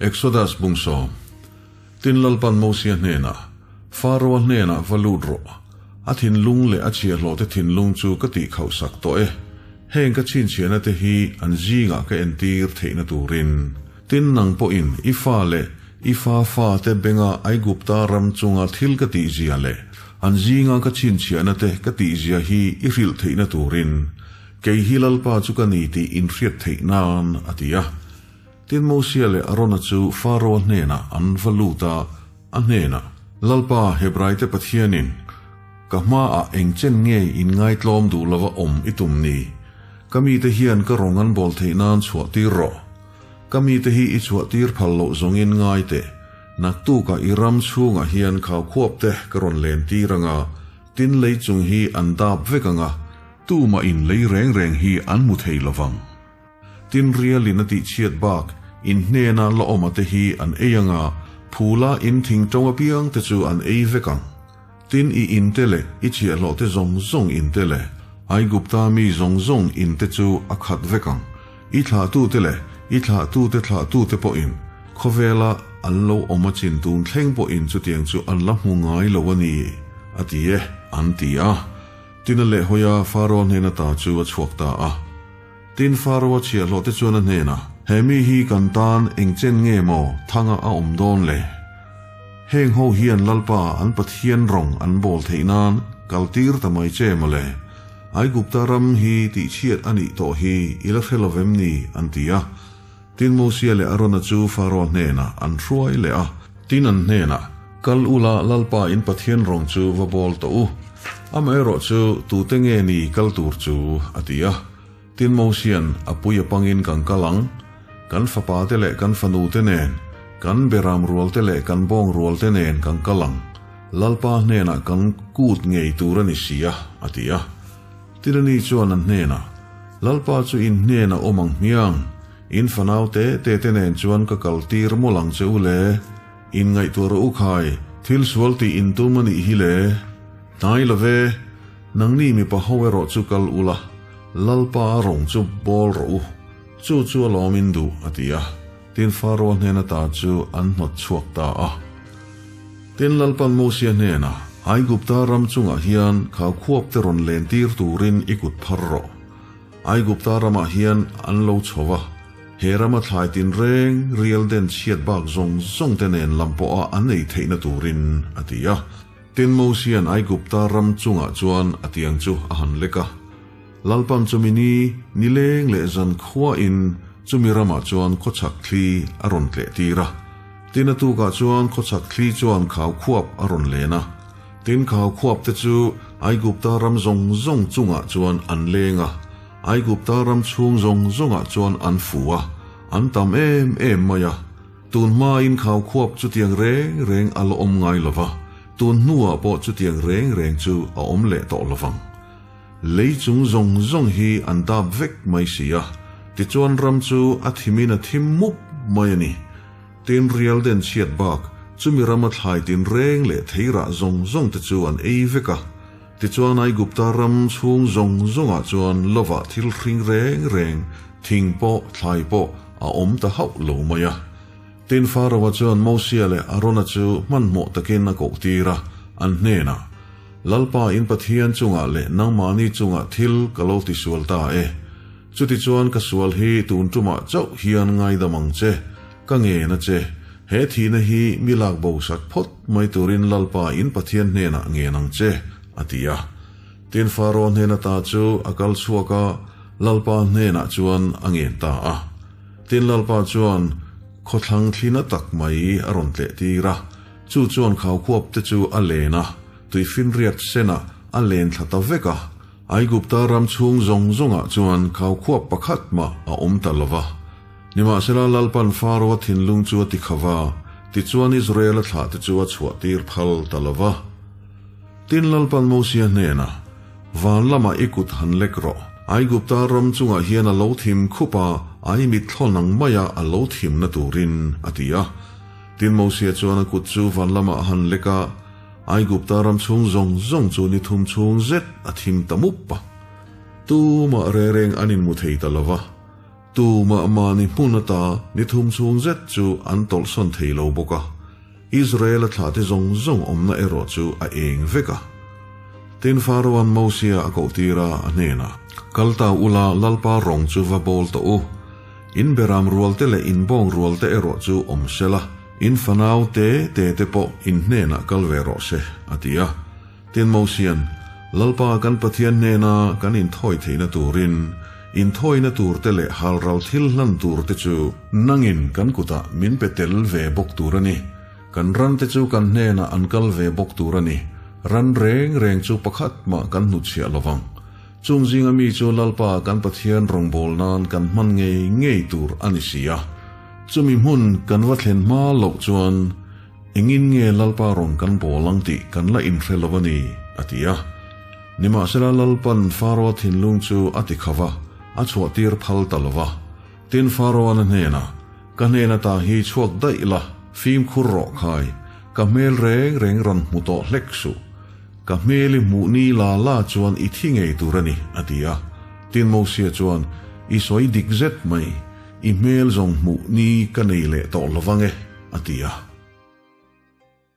Exodus bung sawm. Tin Lalpan Mosia hnenah, Faro-a hnenah va lut rawh. A thinlung leh a chhiahhlawhte thinlung chu ka tihkhauhsak tawh e. Heng ka chhinchhiahna te hi an zingah ka entir theihna turin. Tin nang pawhin i fa leh i fa fate benga Aigupta ram chunga thil ka tihzia leh an zinga ka chhinchhiahna te ka tihzia hi i hrilh theihna turin kei hi Lalpa chu ka ni tih inhriat theih nan, a ti a. Tin Mosia leh Arona chu Faro-a hnenah an va lut a, a hnenah, Lalpa, Hebraite Pathianin ka hmaah eng chen nge inngaitlawm duh lova awm i tum ni? Ka mite hian ka rawng an bawl theih nan chhuah tir rawh. Ka mite hi i chhuah tir phal loh zawngin ngai teh. Naktukah i ram chhungah hian khau khuap te ka rawn len tir anga, tin lei chung hi an dap vek anga, tumah in lei reng reng hi an hmu thei lovang. Tin rialin a tihchhiat bak in hnena la awma te hi an ei anga, phula in thing ṭo apiang te chu an ei vek ang. Tin i in te leh i chhiahhlawh te zawng zawng in te leh Aigupta mi zawng zawng in te chu a khat vek ang. I thlahtute leh i thlahtute thlahtute pawhin khawvela an lo awm a chin tun thleng pawhin chutiang chu an la hmu ngai lo a ni, a ti e, an ti a. Tin a lehhawia Faro hnena ta chu a chhuak ta a. Tin Faro-a chhiahhlawhte chuan a hnenah, He mi hi kan tan eng chen nge maw thanga a awm dawn le? Heng ho hian Lalpa an Pathian rawng an bawl theih nan kal tir ta mai che maw le? Aigupta ram hi tihchhiat a nih tawh hi i la hre lo vem ni? an ti a. Tin Mosia leh Arona chu Faro hnenah an hruai leh a. Tin an hnenah, Kal ula Lalpa in Pathian rawng chu va bawl tawh u. Amaherawh chu tute nge ni kal tur chu? a ti a. Tin Mosia'n a pui a pangin kan kal ang, kan fapa te leh kan fanu te nen, kan beram rual te leh kan bawng rual te nen kan kal ang, Lalpa hnenah kan kut ngei tur a ni si a, a ti a. Tin ani chuan an hnenah, Lalpa chu in hnenah awm ang hmiang, in fanau te te te nen chuan ka kal tir mawlh ang che u le, in ngaihtuah rawh u khai, thil sual tih in tum a nih hi le. Hnai lo ve, nangni mipa ho erawh chu kal ula, Lalpa a rawng chu bawl rawh u, chu chu a lawm in duh, a ti a. Tin Faro hnen ata chu an hnawt chhuak ta a. Tin Lalpan Mosia hnenah, Aigupta ram chungah hian kha khuap te rawn len tir turin i kut phar rawh. Aigupta ramah hian an lo chho va, he rama thlai tinreng rial den chhiat bak zawng zawng te nen lam pawha an ei theihna turin, a ti a. Tin Mosia'n Aigupta ram chungah chuan a tiang chu a han lek a. Lalpan chumi ni, nileng leh zan khuain chumi ramah chuan khawchhak thli a rawn tleh tir a. Tin a tukah chuan khawchhak thli chuan khau khuap a rawn len a. Tin khau khuap te chu Aigupta ram zawng zawng chungah chuan an leng a, Aigupta ram chhung zawng zawngah chuan an fu a, an tam em em mai a. Tun hmain khau khuap chutiang reng reng a la awm ngai lo va, tun hnuah pawh chutiang reng reng chu a awm leh tawh lo vang. Lei chung zawng zawng hi an dap vek mai si a, tichuan ram chu a thimin a thim mup mai a ni. Tin rial den chhiat bak, chumi rama thlai tin reng leh theirah zawng zawng te chu an ei vek a. Tichuan Aigupta ram chhung zawng zawngah chuan lovah thil hring reng reng, thing pawh, thlai pawh, a awm ta hauh lo mai a. Tin Faraoa chuan Mosia leh Arona chu hmanhmawh takin a koh tir a, an hnenah, Lalpa in Pathian chungah leh nangmahni chungah thil ka lo tisual ta e. Chutichuan ka sual hi tun tumah chauh hian ngaidam ang che, ka ngen a che. He thihna hi mi lak bo sak phawt mai turin Lalpa in Pathian hnenah ngen ang che, a ti a. Tin Faraoa hnen ata chu a kal chhuak a, Lalpa hnenah chuan a ngen ta a. Tin Lalpa chuan khawthlang thlina tak mai a rawn tleh tir a, chu chuan khaukhuap te chu a len a, tuifinriat senah a len thla ta vek a. Aigupta ram chhung zawng zawngah chuan khaukhuap pakhat mah a awm ta lo va. Nimahsela Lalpan Faraoa thinlung chu a ti kha va, tichuan Israela thlah te chu a chhuah tir phal ta lo va. Tin Lalpan Mosia hnenah, Van lamah i kut han lek rawh. Aigupta ram chungah hian a lo thim khup a, ai mitthlawn ang maia a lo thimna turin, a ti a. Tin Mosia chuan a kut chu van lamah a han lek a, Aigupta ram chhung zawng zawng chu ni thum chhung zet a thim ta mup a. Tumah rereng an inmu thei ta lo va. Tumah mahni hmun ata ni thum chhung zet chu an tawlhsawn thei lo bawk a, Israel-a thlahte zawng zawng awmna erawh chu a eng vek a. Tin, Faraoan Mosia a kohtir a, a hnenah, Kal ta ula, Lalpa rawng chu va bawl tawh u. In beram rualte leh in bawng rualte erawh chu awm se la, in fanau te te te pawh in hnenah kal ve rawh se, a ti a. Tin, Mosia'n, Lalpa kan Pathian hnena kan inthawi theihna turin, inthawina turte leh halral thil hlan turte chu nangin kan kutah min pe tel ve bawk tur a ni. Kan rante chu kan hnenah an kal ve bawk tur a ni. Ran reng reng chu pakhat mah kan hnutchhiah lo vang. Chung zinga mi chu Lalpa kan Pathian rawngbâwl nân kan hman ngei ngei tur a ni si a. Chumi hmun kan va thlen hma loh chuan engin nge Lalpa rawn kan bâwl ang tih kan la inhre lo a ni, a ti a. Nimahsela Lalpan Faraoa thinlung chu a ti kha va, a chhuahtîr phal ta lo va. Tin, Faraoan a hnênah, Ka hnên ata hi chhuak daih la, fîmkhur rawh khai, ka hmêl rêng rêng rawn hmu tawh hlek suh. Ka hmel i hmuh ni la la chuan i thi ngei tur a ni, a ti a. Tin Mosia chuan, I sawi dik zet mai, i hmel zawng hmuh ni ka nei leh tawh lo vang e, a ti a.